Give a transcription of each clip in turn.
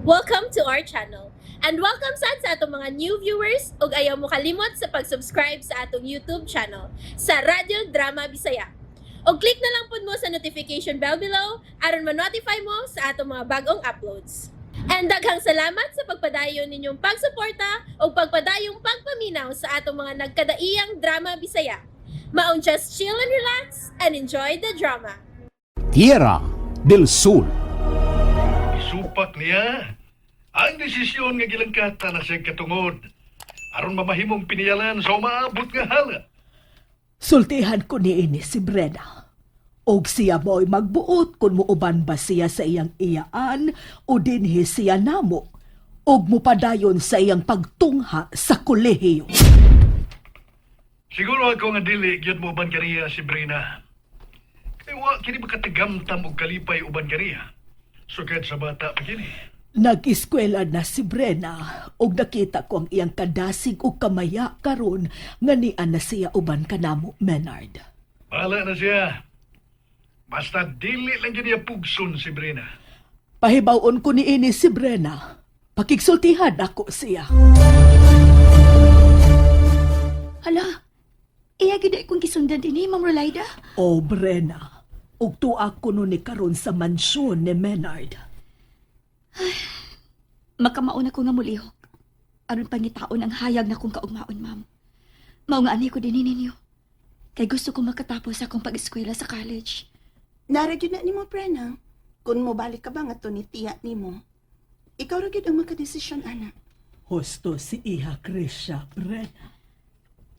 Welcome to our channel. And welcome sad sa atong mga new viewers ug ayaw mo kalimot sa pag-subscribe sa atong YouTube channel sa Radyo Drama Bisaya. Og click na lang pud mo sa notification bell below aron ma-notify mo sa atong mga bagong uploads. And daghang salamat sa pagpadayon ninyong pagsuporta ug pagpadayong pagpaminaw sa atong mga nagkadaiyang drama Bisaya. Maong just chill and relax and enjoy the drama. Tierra del Sol. Isupak niya ang desisyon nga gilangkata na siyang katungod aron mamahimong piniyalan sa umaabot nga hala. Sultihan ko niini si Brena. Og siya mo'y magbuot kung muuban ba siya sa iyang iyaan o dinhi siya namo og mupadayon sa iyang pagtungha sa kolehiyo. Siguro ako nga dili gyud mo uban kaniya si Brina. Kay wa kini makatagamtam og kalipay uban kaniya. Sukad sa bata pa kini. Nag-eskwela na si Brena og nakita ko ang iyang kadasig og kamaya karon nga nian na siya uban kanamo, Menard. Bahala na siya. Basta dili lang gyud niya pugson si Brina. Pahibaw-on ko niini si Brena. Pakigsultihan ako siya. Hala, iya gid ay kong gisundan dinhi, Ma'am Rolaida. O Brena, ug tuwa kuno ni karon sa mansyon ni Menard. Makamaon ako nga mulihok. Aron pangitaon ang hayag na kong kaugmaon, ma'am. Mao nga ani ko dinhi ninyo. Kay gusto ko makatapos akong pag-eskwela sa college. Nara gyud na nimo, Prena. Kung mobalik ka ba nga to ni tiya nimo. Ikaw ra gyud ang makadesisyon, ana. Husto si Iha Krisha, Brena.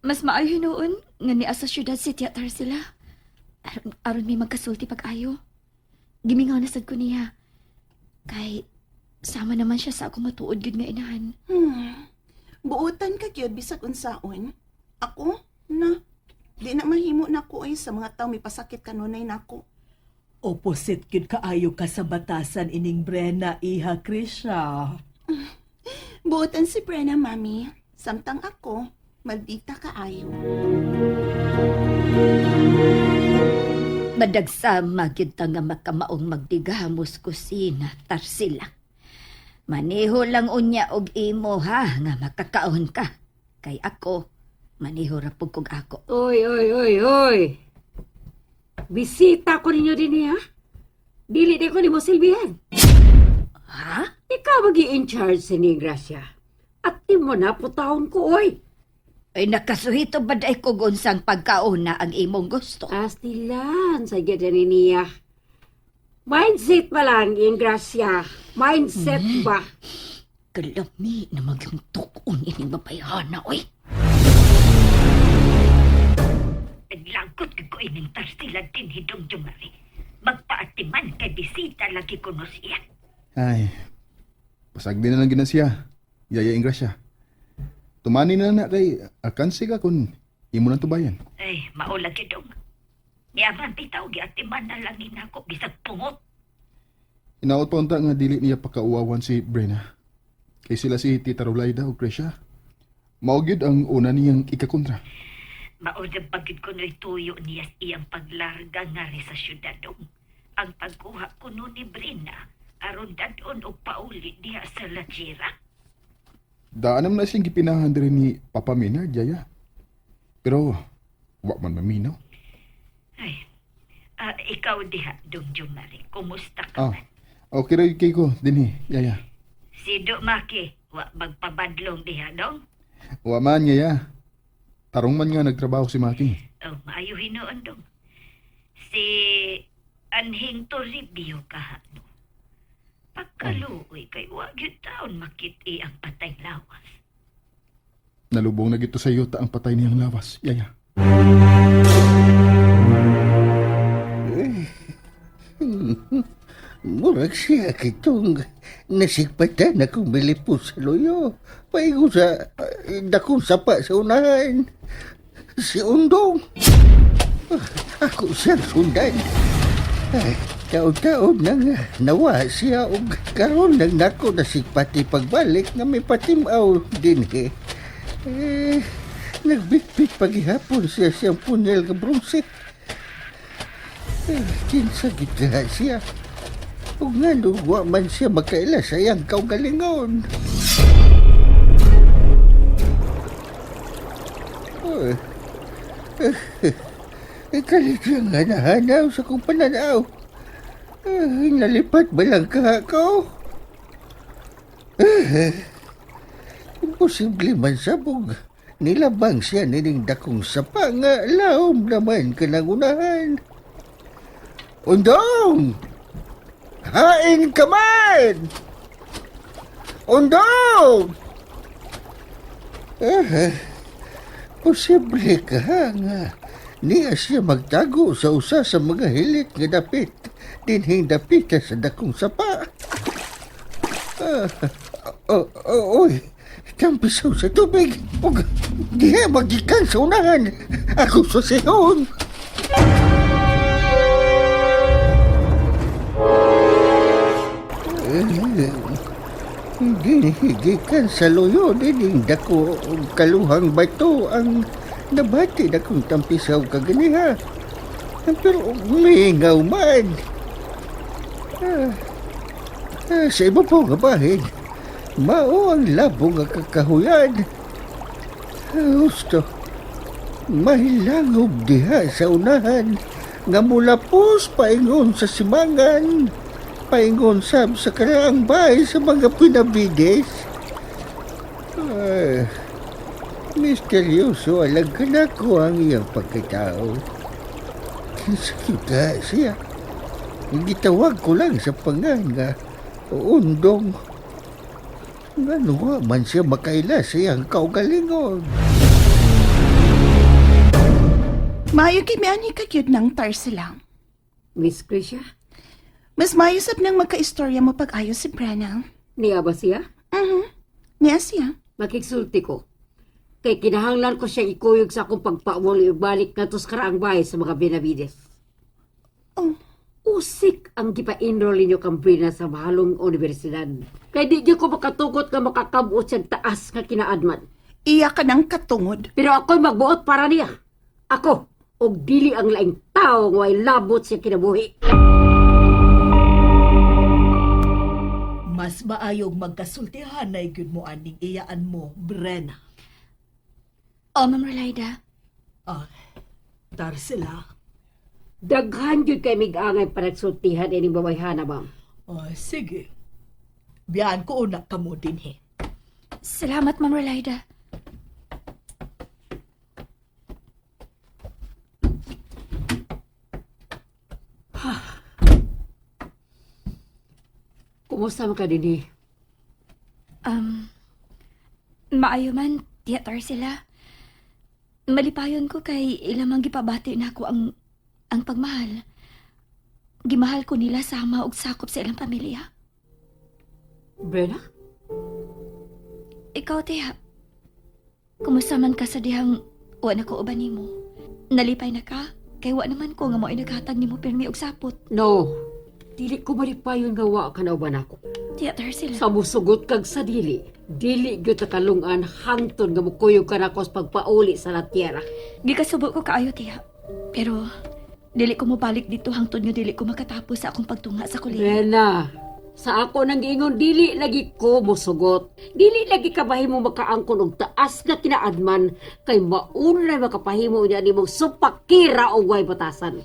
Mas maayo hinuon nga niya sa syudad si Tia Tarsila. Aron may magkasulti pag-ayo. Gimingaw na sad ko niya. Kay sama naman siya sa akong matuod gyud nga inahan. Buotan ka gyud bisag unsaon. Ako? Na. Di na mahimo nako ay sa mga tawo may pasakit kanunay nako. Opposite gyud kaayo ka sa batasan ining Brena, Iha Krisha. Buotan si Prena, mami. Samtang ako, maldita kaayo. Madagsama gyud ta nga makamaong magdigamos kusina, Tarsila. Maniho lang unya og imo ha nga makakaon ka. Kay ako, maniho ra pud kog ako. Oy, oy, oy, oy. Bisita ko ninyo din ha. Dili di ko nimo silbihan. Ha? Ikaw magi in charge sa ni Gracia. At imo na putahon ko, oy. Ay nakasuhito ba day kog unsang pagkaon na ang imong gusto? Astilan sa gyud ni niya. Mindset ba lang, in Gracia? Mindset ba? Kalami na magyong tukon ining babayhana, oy. Naglagot ko ining Tarsila din hidong jumari. Magpaatiman kay bisita lagi kuno siya. Ay, pasagdi na lang gina siya. Yaya Ingrasya. Tumani na na kay alkansi ka kung imo nang tubayan. Ay, maula gidong. Niyaman bitaw giatiman na lang nako bisag pungot. Inaot pa unta nga dili niya pakauwawan si Brena. Kay sila si Tita Rolaida o Gresha. Mao gyud ang una niyang ikakontra. Maudab pagid kuno'y tuyo niya sa iyang paglarga nga ri sa syudadong. Ang pagkuha kuno ni Brina aron dadon og pauli diha sa Lachira. Daan naman na siyang gipinahan diri ni Papa Menard, Yaya. Pero, wa man maminaw. Ay, ikaw diha, Dong Jumari. Kumusta ka Ah, man? okay ra kay ko dinhi, Yaya. Si Dumaki, wa magpabadlong diha, dong? Wa man, Yaya. Tarong man nga nagtrabaho si Maki. Oh, maayo hinuon, dong. Si Anhing Toribio kahano. Pagkaluoy kay wa gyud taon makit-i ang patay lawas. Nalubong na gito sa iyo ta ang patay niyang lawas, Yaya. Murag siya kitong nasigpatan akong milipo sa luyo. Paigo sa dakong sapa sa unahan. Si Undong. Ako siyang sundan. Ay, taon-taon na nga nawa siya og karon nang nako nasigpati pagbalik nga may patimaw din eh. Eh, nagbitbit paghihapon siya siyang punyal nga bronze. Eh, kinsa gid ka siya. Ug ngano wa man siya makaila sa iyang kaugalingon. Uy. Ikalit siya nga nahanaw sa kong pananaw. Eh, nalipat ba lang ka ako? Eh, imposible man sabog. Nilabang siya nining dakong sapa nga laom naman kanangunahan. Undong! Hain ka man! Undong! Eh, posible ka nga niya siya magtago sa usa sa mga hilik nga dapit dinhing dapita sa dakong sapa. Ah, oh, oh, oy, tampisaw sa tubig. Ug diha magikan sa unahan. Ako sa sihon. Ginihigikan sa luyo dining dako og kaluhang bato ang nabati na kong tampisaw kaganiha. Pero mingaw man. Ah, sa iba po nga bahin, mao ang labo nga kakahuyan. Husto, mahilangob diha sa unahan nga mulapos paingon sa simangan, paingon sab sa karaang bahay sa mga pinabides. Ay, misteryoso alang kanako ang iyang pagkatao. Kinsa kita siya. Gitawag ko lang sa pangan nga Undong. Ngano nga man siya makaila sa iyang kaugalingon. Maayo kay mianhi ka gyud nang Tarsila. Miss Krisha, Mas maayo sab nang magkaistorya mo pag-ayo si Brenna. niya ba siya? Mhm. Niya siya. Makigsulti ko. Kay kinahanglan ko siya ikuyog sa akong pagpauli ug balik ngadto sa karaang bahay sa mga Benavides. Oh. Usik ang gipa-enroll ninyo kang Brina sa mahalong universidad. Kay di gyud ko makatugot nga makakabot siyang taas nga kinaadman. Iya ka ng katungod. Pero ako'y magbuot para niya. Ako, og dili ang laing tao nga way labot siya kinabuhi. Mas maayog magkasultihan na gyud mo aning iyaan mo, Brenna. Oh, Ma'am Relaida. Ah, Tarsila. Daghan gyud kay mig-angay panagsultihan ining babayhana, ma'am. Ah, sige. Biyaan ko una kamo dinhi. Salamat, Ma'am Relaida. Kumusta man ka dinhi? Um, maayo man, Tia Tarsila. Malipayon ko kay ilamang gipabati na ako ang pagmahal. Gimahal ko nila sama og sakop sa ilang pamilya. Brena? Ikaw, Tia. Kumusta man ka sa dihang wa na ko uban nimo? Nalipay na ka? Kay wa naman ko nga mo'y naghatag nimo pirmi og sapot. No. Dili ko malipayon nga wa ka na uban ako. Tia Tarsila. Sa musugot kag sa dili, dili gyud ta kalungan hangtod nga mukuyog ka nako sa pagpauli sa la tierra. Gikasubo ko kaayo, Tia. Pero dili ko mobalik dito hangtod nga dili ko makatapos sa akong pagtunga sa kolehiyo. Brena, sa ako nang giingon dili lagi ko mosugot. Dili lagi ka mahimo makaangkon og taas nga kinaadman kay maunay makapahimo niya nimong supakira og way batasan.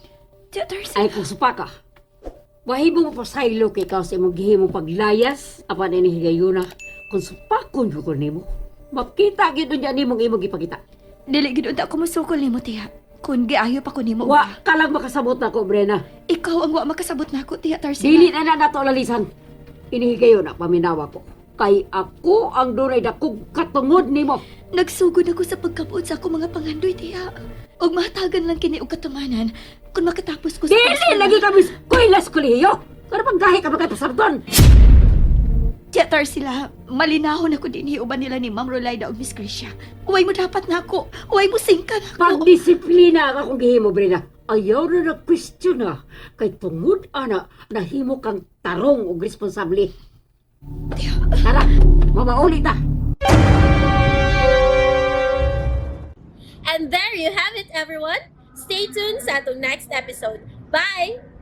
Tia Tarsila. Ay kung supaka. Mahimo mo pasaylo kay ikaw sa imong gihimong paglayas apan ini higayuna kung supakon jud ko nimo. Makita gyud unya nimong imong gipakita. Dili gid unta ko mosukol nimo, Tia. Kun giayo pa ko nimo. Wa ka lang makasabot nako, Brena. Ikaw ang wa makasabot nako, Tia Tarsila. Dili na na nato lalisan. Inihigayon na paminawa ko. Kay ako ang dunay dakog katungod nimo. Nagsugod ako sa pagkabuot sa akong mga pangandoy, Tia. Ug mahatagan lang kini og katumanan kung makatapos ko sa Dili pag-eskwela. lagi kami eskwela sa kolehiyo. Pero paggahi ka magkapasarton. Tia Tarsila, malinahon ako dinhi uban nila ni Ma'am Rolaida ug Miss Gracia. Uway mo dapat nako. Uway mo singka nako. Pagdisiplina ang akong gihimo, Brena. Ayaw na na-question na. Kay tungod ana, nahimo kang tarong og responsable. Tia, Tara, mamauli ta. And there you have it, everyone. Stay tuned sa atong next episode. Bye!